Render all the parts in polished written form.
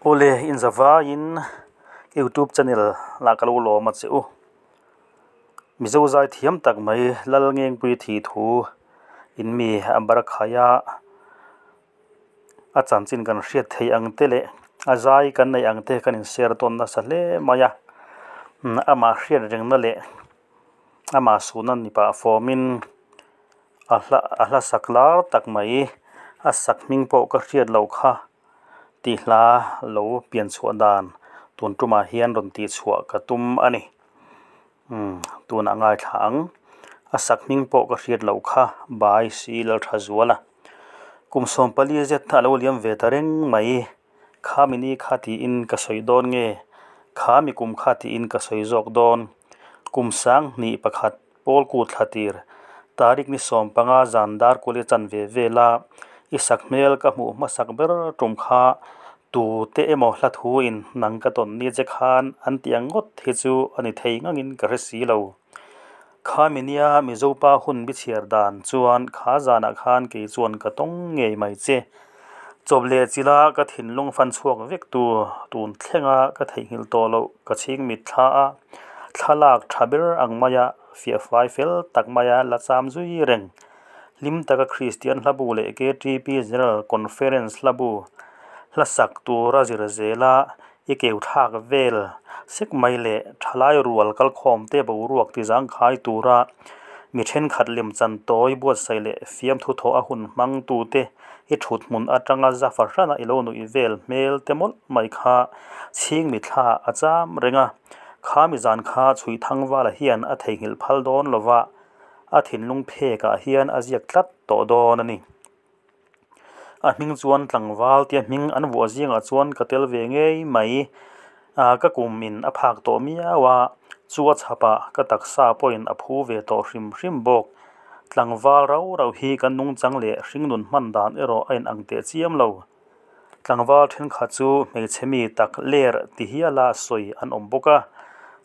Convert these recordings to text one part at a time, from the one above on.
Awle inzavaiin ka youtube channel lah ka lo lawm a che u. Mizo zai thiam tak mai Lalngengpui thi thu in mi a barakhaia a chanchin kan hriat theih ang te leh a zai kan neih ang te kan in share tawn nasa hle mai a. Amah hriat rengna leh amah suhna ni pah fawmin a hla a hla sak lar tak mai a sak hming pawh ka hriat loh kha. Tih hla lo pian chhuah dan tun tumah hian rawn tih chhuah ka tum a ni. Umm tunah ngaithla ang. A sak hming pawh ka hriat loh kha Bai Si Lalthazuala. Kum 14 zet a lo liam ve ta reng mai. Kha mi ni kha tiin ka sawi dawn nge? Kha mi kum kha tiin ka sawi zawk dawn? Kum 2001 pawl kut thla tir tarik ni 15 zan dar kuli chanve vela i sak hmel ka hmuh hmasak ber tum kha tu te emaw hla thu in nang ka tawn ni che khan an ti ang ngawt hi chu a ni thei ngangin ka hre si lo. Kha mi nia Mizopa hun bi chhiar dan chuan kha zanah khan kei chuan ka tawng ngei mai che. Chawp leh chila ka thinlung fan chhuak vek tu tun thlenga ka theihnghilh tawh loh ka chhing mit thla a, thlalak tha ber ang maia fiah fai fel tak maia la cham zui reng. Hlim taka Kristian hlabu leh KTP General Conference hlabu hla sak tura zir zela i keu thlak vel sek mai leh thalai rual kalkhawm te boruak ti zangkhai tura mi thenkhat lem chan tawi buatsaih leh fiamthu thawh a hun hmang tu te i thut hmun atanga za fahrana i lo nuih vel hmel te mawlh mai kha chhing mi thla a cham reng a. Kha mi zan kha chhui thangvala hian a theihnghilh phal dawn lova a thinlung phekah hian a ziak tlat tawh dawn a ni. A hming chuan tlangval tia hming an vuah zingah chuan ka tel ve ngei mai. A ka kum in a phak tawh miau a, chu a chhapah ka taksa pawhin a phu ve tawh hrim hrim bawk. Tlangval rau rau hi kan nungchang leh hringnun hman dan erawh a inang teh chiam lo. Tlangval thenkhat chu hmeichhe mi tak ler ti hiala sawi an awm bawk a,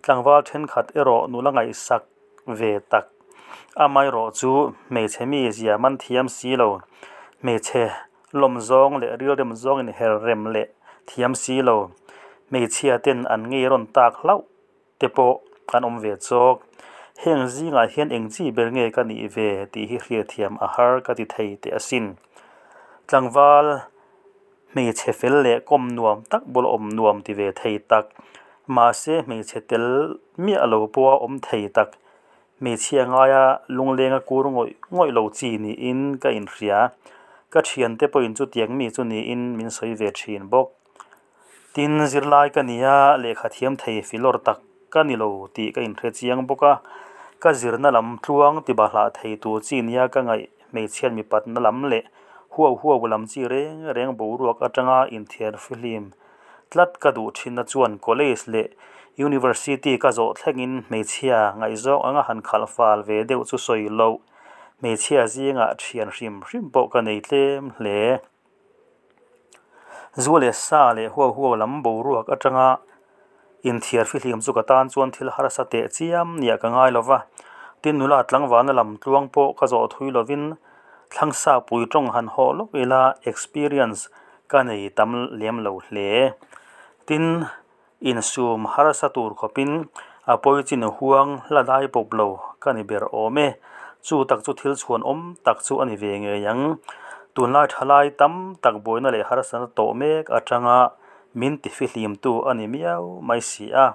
tlangval thenkhat erawh nula ngaihsak ve tak. Amaherawh chu hmeichhe mi zia man thiam si lo, hmeichhe lawm zawng leh rilrem zawng inher rem leh thiam si lo, hmeichhia ten an ngei rawn tak hlauh te pawh an awm ve chawk. Heng zingah hian eng chi ber nge ka nih ve tih hi hriatthiam a har ka ti thei teh asin. Tlangval hmeichhe fel leh kawm nuam tak bula awm nuam ti ve thei tak, mahse hmeichhe tel miah lo pawha awm thei tak, hmeichhia ngaia lunglenga kur ngawih ngawih lo chi niin ka inhria. Ka thiante pawhin chutiang mi chu niin min sawi ve thin bawk. Tin, zirlai ka ni a, lehkha thiam thei filawr tak ka ni lo tih ka inhre chiang bawk a. Ka zirna lam tluang ti bahlah thei tur chi nia ka ngaih hmeichhiat mipatna lam leh huau huau lam chi reng reng boruak atanga inthiar fihlim tlat ka duh thinna chuan college leh university ka zawh thlengin hmeichhia ngaihzawng anga han khalh fal ve deuh chu sawi loh hmeichhia zingah thian hrim hrim pawh ka nei tlem hle. Zu leh sa leh huau huau lam boruak atanga inthiar fihlim chu ka tan chuan thil harsa teh chiam nia ka ngai lova. Tin, nula tlangvalna lam tluang pawh ka zawh thui lovin thlangsa pui tawng han hawh lawk ila experience ka nei tam lem lo hle. Tin, insum harsa tur khawpin a pawi chin huang hla dai pawp lo ka ni ber awm e. Chu tak chu thil chhuan awm tak chu a ni ve ngei ang. Tunlai thalai tam tak buaina leh harsatna tawh mek atanga min ti fihlimtu a ni miau mai si a.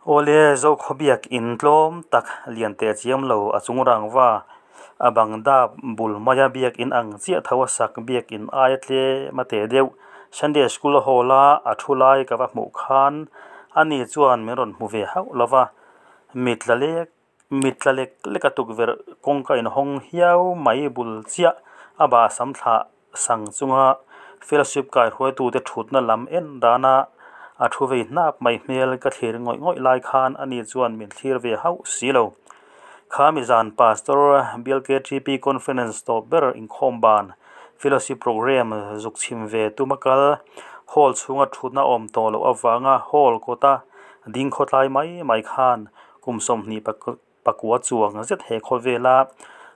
Awle, Zokhaw biak in tlawm tak lian teh chiam lo a chung rangva a bang dap bul maia biak in ang chiah tho a sak biak in aia tlem a teh deuh. Sunday School hall a a thu lai ka va hmuh khan ani chuan min rawn hmu ve hauh lova, mit la lek mit tla lek lek a tukverh kawngka inhawng hiau mai bul chiah a bahsam thlah sang chunga fellowship kaihruaitute thutna lam en dana a thu vei hnap mai hmel ka thlir ngawih ngawih lai khan ani chuan min thlir ve hauh si lo. Kha mi zan Pastor Bial KTP Conference tawp ber inkhawm ban fellowship programme zuk chhim ve tuma kal hall chhunga thutna awm tawh loh avanga hall kawta ding khawtlai mai mai khan kum 24 chuang zet he khawvela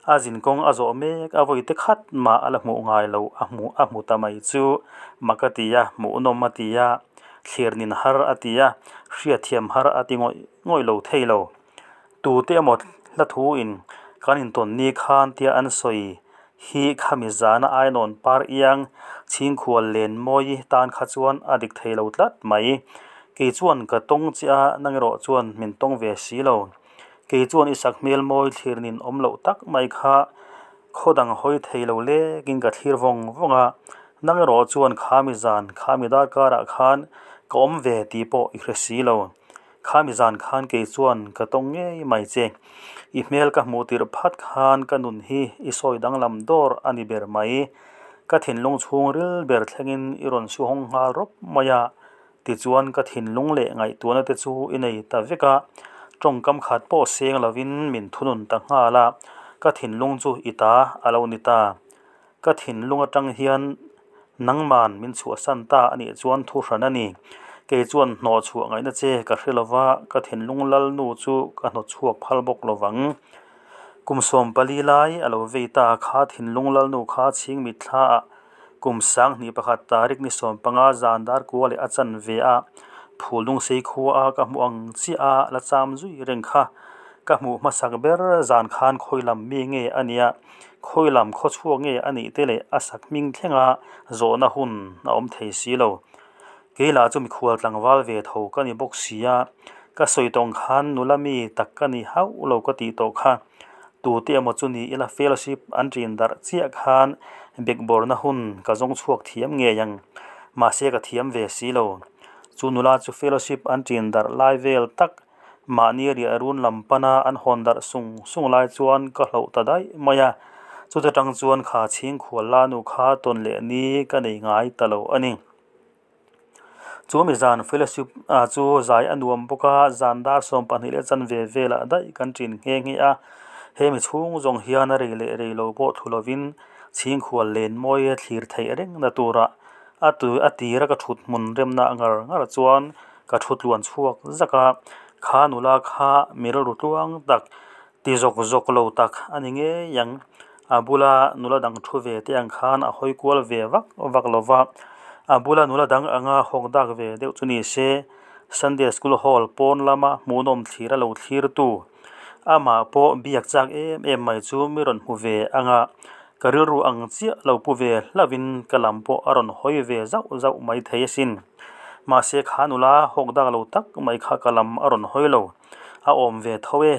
A zinkawng a zawh mek a vawi te khat mah a la hmuh ngai loh a hmuh a hmu ta mai chu mak a ti a, hmuhnawm a ti a, thlir nin har a ti a, hriatthiam har a ti ngawih ngawih lo thei lo. Tute emaw hla thu in kan intawn ni khan tia an sawi hi khami zana ainawn par iang chhingkhual len mawi tan kha chuan a dik thei lo tlat mai. Kei chuan ka tawng chiah a, nang erawh chuan min tawng ve si lo. Kei chuan i sakhmel mawi thlir nin awm loh tak mai kha khaw dang hawi thei lo lekin ka thlir vawng vawng a, nang erawh chuan khami zan, khami darkarah khan ka awm ve tih pawh i hre si lo. Khami zan khan kei chuan ka tawng ngei mai che. I hmel ka hmuh tirh phat khan ka nun hi i sawi danglam dawr a ni ber mai. Ka thinlung chhungril ber thlengin i rawn su hawng nghal rawp mai a. Tichuan ka thinlung leh ngaihtuahna te chu i nei ta vek a, tawngkam khat pawh seng lovin min thunun ta nghal a, ka thinlung chu i ta a lo ni ta. Ka thinlung atang hian nangman min chhuahsan ta a nih chuan thu hran a ni. Kei chuan hnawh chhuah ngaihna che ka hre lova, ka thinlung lalnu chu ka hnawt chhuak phal bawk lovang. Kum 14 lai a lo vei ta, kha thinlung lalnu kha chhing mitthla ah Kum 2001 tarik ni 15 zan dar kua leh a chan ve a, phul lungsei khua a ka hmuh ang chiah a la cham zui reng kha. Ka hmuh hmasak ber zan khan khawi lam mi nge a nia, khawi lam khaw chhuak nge a nih te leh a sak hming thlenga zawhna hun a awm thei si lo. Kei lah chu mikhual tlangval ve tho ka ni bawk si a, ka sawi tawng khan nula mi tak ka ni hauh lo ka tih tawh kha. Tute emaw chu ni ila fellowship an ṭin darh chiah khan bekbawrna hun ka zawng chhuak thiam ngei ang. Mahse ka thiam ve si lo. Chu nula chu fellowship an ṭin darh lai vel tak mahni riah run lam pana an hawn darh sung sung lai chuan ka hloh ta daih mai a. Chuta ṭang chuan kha chhingkhual la nu kha tawn leh ni ka nei ngai ta lo a ni. Chu mi zan fellowship ah chu zai a nuam bawk a, zan dar 12 leh chanve velah daih kan ṭin nghe nghe a. He mi chhung zawng hian a rei leh rei lo pawh thu lovin chhingkhual len mawi a thlir theih rengna turah a tu a tira ka thut hmun remna ngar ngar chuan ka thu tluan chhuak zak a. Kha nula kha mi rilru tluang tak ti zawk zawk lo tak a ni ngei ang. A bula nula dang thu ve te ang khan a hawi kual ve vak vak lo va, a bula nula dang anga hawk dak ve deuh chu ni se, Sunday School Hall pawn lama hmuhnawm thlir a lo thlir tu. Amah pawh biak chak em em mai chu mi rawn hmu ve anga ka rilru ang chiah lo pu ve hlauhin ka lam pawh a rawn hawi ve zauh zauh mai thei asin. Mahse kha nula hawk dak lo tak mai kha ka lam a rawn hawi lo. A awm ve tho e,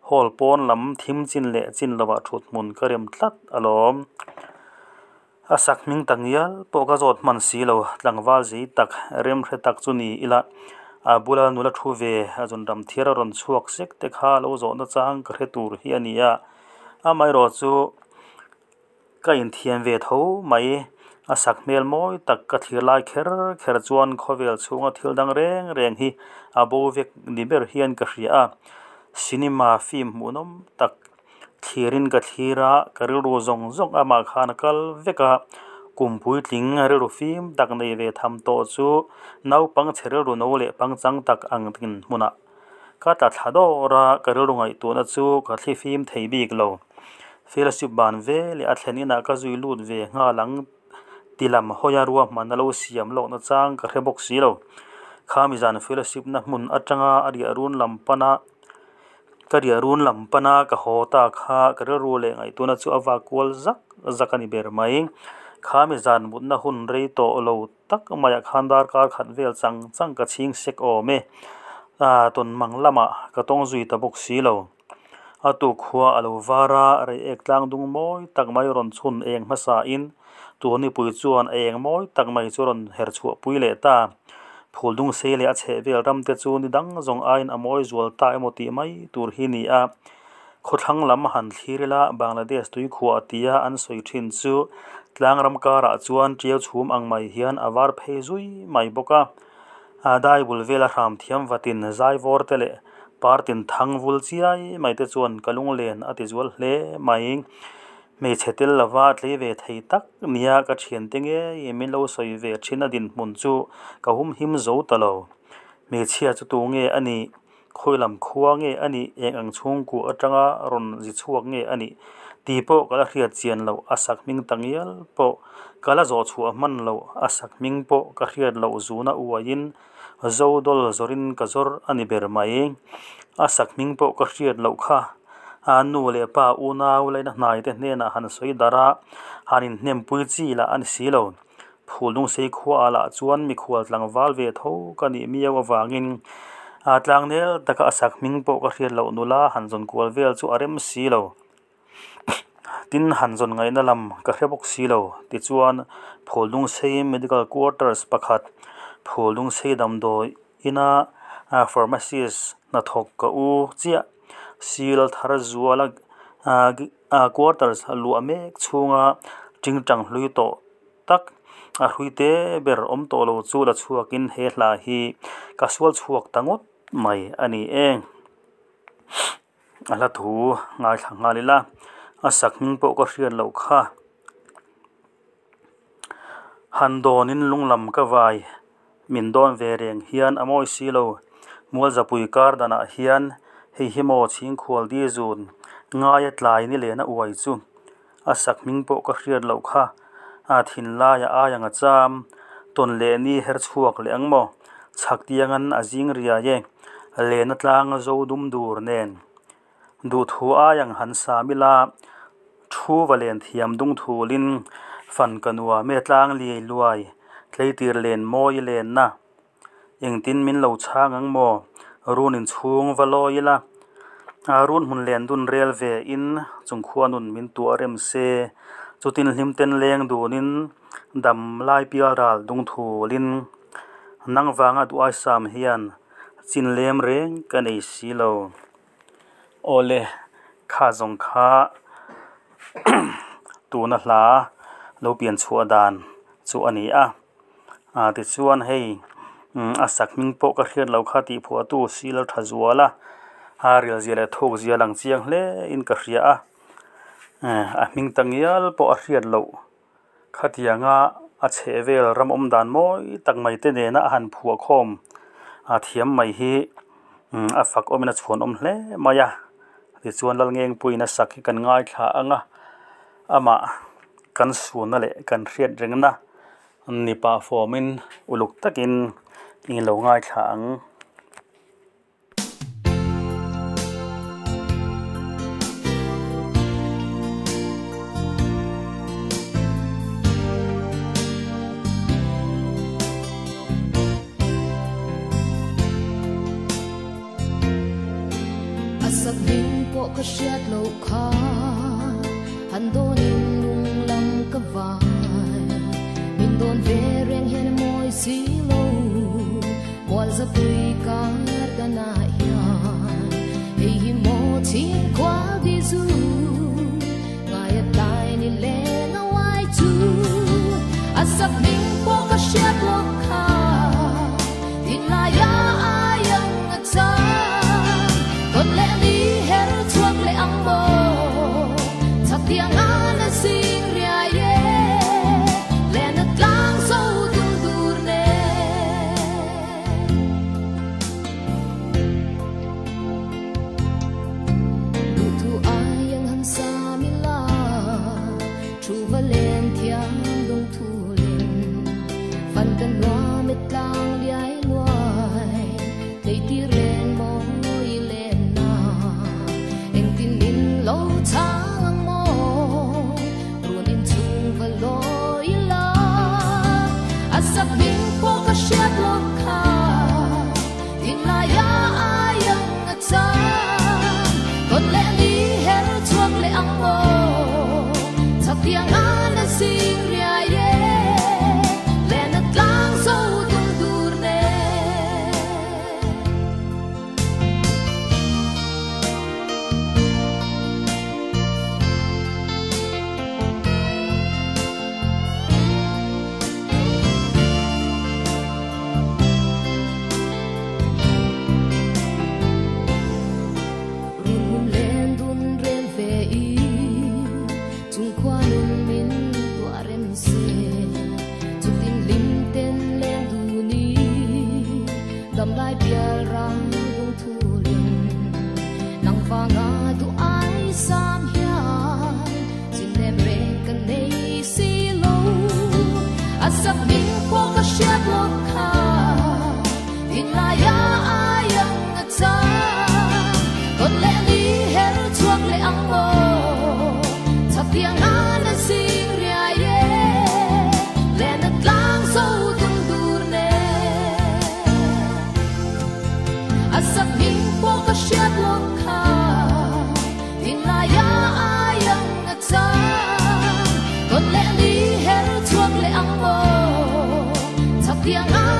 Hall pawn lam thim chin leh chin lovah thut hmun ka rem tlat alawm. A sak hming tak ngial pawh ka zawt hman si lo, tlangval zei tak, rem hre tak chu ni ila, a bula nula thu ve a zun ram thiar a rawn chhuak sek te kha lo zawhna chang ka hre tur hi a ni a, amaherawh chu Ka inthiam ve tho mai. A sak hmel mawi tak ka thlir lai kher kher chuan khawvel chhunga thil dang reng reng hi a bo vek ni ber hian ka hria a. Cinema film hmuhnawm tak thlirin ka thlir a, ka rilru zawng zawng amah khan a kal vek a. Kum puitling rilru fim tak nei ve tham tawh chu naupang chhe rilru no leh pangchang tak ang tin hmunah Ka tla thla dawr a, ka rilru ngaihtuahna chu ka thli fim thei bik lo. Fellowship ban ve leh a thlen inah ka zui lut ve nghal ang ti lam hawi a ruahman a lo siam lawkna chang ka hre bawk si lo. Khami zan fellowship na hmun atanga a riah run lam pana ka riah run lam pana ka haw ta kha ka rilru leh ngaihtuahna chu a vak kual zak zak a ni ber mai. Khami zan mutna hun rei tawh lo tak maiah khan darkar khat vel chang chang ka chhing sek awm e. Aaa tawn mang lamah ka tawng zui ta bawk si lo. A tuk khua a lo var a, reiek tlang dung mawi tak mai rawn chhun eng hmasa in Tuanipui chuan a eng mawi tak mai chu rawn her chhuah pui leh ta. Phul dung sei leh a chheh vel ram te chu ni dang zawng aiin a mawi zual ta emaw tih mai tur hi ni a. Khawthlang lam han thlir ila Bangladesh tuikhuah tia an sawi thin chu tlangram karah chuan tiau chhum ang mai hian a var phei zui mai bawk a. A dai bul vela hram thiam vatin zaivawr te leh partin thang vul chiai mai te chuan ka lunglen a ti zual hle mai. Hmeichhe tel lova tlei ve thei tak nia ka thiante ngei min lo sawi ve thin a dinhmun chu ka humhim zo ta lo. Hmeichhia chu tu nge a nih? Khawi lam khua nge a nih? Eng ang chhungkua atanga rawn zi chhuak nge a nih? Tih pawh ka la hriat chian loh, a sakhming ta ngial pawh ka la zawh chhuah hman loh, a sakhming pawh ka hriat loh zuna uaiin zo dawl zawrin ka zawr a ni ber mai. A sakhming pawh ka hriat loh kha. A nu leh pa unau laina hnaite hnenah han sawi darh a, han inhnempui chi lah a ni si lo. Phulnungsei khuaah lah chuan mikhual tlangval ve tho ka nih miau avangin tlangnel taka a sakhming pawh ka hriat loh nula han zawn kual vel chu a rem si lo. Tin, han zawn ngaihna lam ka hre bawk si lo. Tichuan, Phulnungsei Medical Quarters pakhat, Phulnungsei damdawi ina pharmacist hnathawk ka u chiah Sil thar zuala quarters luah mek chhunga tingtang hlui tawh tak a hrui te ber awm tawh lo chu la chhuakin he hla hi ka sual chhuak ta ngawt mai a ni e. A hla thu ngaithla nghal ila a sak hming pawh ka hriat loh kha. Han dawnin lunglam ka vai min dawn ve reng hian a mawi si lo. Mualzapui kar danah hian hei hi maw chhingkhual di zun ngaia tlai ni lena uai chu. A sak hming pawh ka hriat loh kha a thinlaia ai ang a cham tawn leh ni her chhuak leh ang maw? Chhaktiangan a zing riai e, lena tlanga zo dum dur nen. Duhthu ai ang han sam ila, thu va len thiam dung thulin fan ka nuam e tlang liai luai, tleitir len mawi lenna. Engtin min lo chhang ang maw? Run inchhung va lawi ila, run hmun len dun rel ve in chung khua nun min tuah rem se, chutin hlim ten leng dunin dam lai pial ral dung thulin nang vanga duh aisam hian chin lem reng ka nei si lo. Awle, kha zawng kha tuna hla lo pian chhuah dan chu a ni a. Tichuan hei a sak hming pawh ka hriat loh kha tih phuahtu Sila tha zual a, a rialzia leh thukzia lang chiang hle in ka hria a, a hming ta ngial pawh a hriat loh khatianga a chhehvel ram awm dan mawi tak mai te nena a han phuah khawm a thiam mai hi a fak awmin a chhuan awm hle mai a. Tichuan Lalngengpuiin a sak hi kan ngaithla ang a, amah kan suanna leh kan hriat rengna Ni pah fawmin uluk takin i lo ngaithla ang. A sakhming pawh ka hriat loh kha han dawnin lung lam ka vai. Min dawn ve reng hian a mawi si lo, mual zapui kar danah hian hei hi maw chhingkhua di zu ngai a tlai ni leng a uai chu. A sakhming pawh ka hriat loh kha thinlai a ai ang a chang. Tawn leh ni her chhuak leh ang maw chhaktiang a na zing riai e len a tlang zo dul dur nen. Duhthu ai ang han sam ila thu va len thiam lungthu len fan ka nuam e tlang liai luai tleitir len mawi len na engtin min lo chhang ang maw run inchhung va lawi ila a sakhming pawh ka hriat loh kha thinlai a ai ang a chang tawn leh ni her chhuak leh ang maw chhaktiang a na zing riai e len a tlang zo dul dur nen. Run len dun rel ve i chung khua nun min tuah rem Tiang